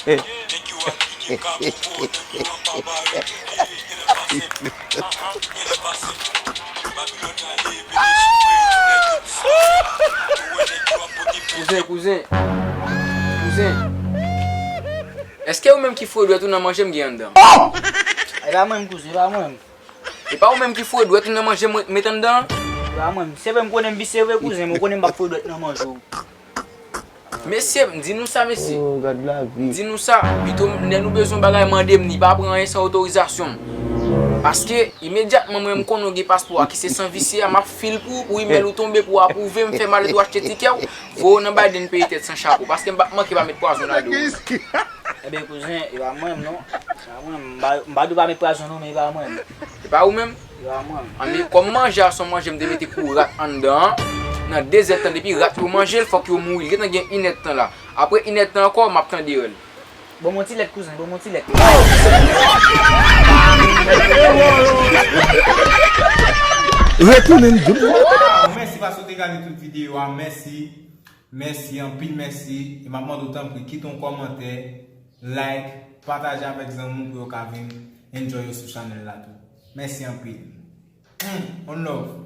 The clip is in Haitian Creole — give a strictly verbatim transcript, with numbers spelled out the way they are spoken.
Kouzen, kouzen. Kouzen. Èske ou menm ki foure dwèt ou nan manje m gen anndan? E pa mwen menm, kouzen, e pa mwen menm. E pa ou menm ki foure dwèt ou nan manje m met anndan? E pa mwen menm. Se vre m konnen m visye vre, kouzen, men ou konnen m p ap foure dwèt nan manje w. Mesye, m di nou sa, mesye. Oh, gad lavi. M di nou sa, pito lè nou bezwen bagay, mande m li, pa pran anyen san otorizasyon m. Paske, imedyatman mwen m konnen w gen paspò a ki se san visye a, m ap fil pou ou, pou imèl ou tonbe, pou w apwouve m fè malèt ou achte tikè w, voye w nan Biden peye tèt san chapo. Paske m p ap manke pa met pwazon nan do w. Ebyen, kouzen, e pa mwen menm, non. E pa mwen menm. M pa, m pa di w pa met pwazon, non, men e pa mwen menm. E pa ou menm? Yo a mwen. Anben, kòm manje a se yon manje m te mete pou rat anndan an, nan de zèdtan depi rat yo manje l, fòk yo mouri. Li gentan gen inèdtan la. Apre inèdtan ankò, m ap tande rèl. Ban m yon ti lèt, kouzen, ban m yon ti lèt. Retounen m di w. Mèsi paske w te gade tout videyo a. Mèsi. Mèsi, anpil mèsi. E m ap mande w tanpri, kite yon kòmantè, like, pataje avèk zanmi w pou yo ka vin enjoy yo sou chanèl la tou. Mèsi anpil. Hmm, on love.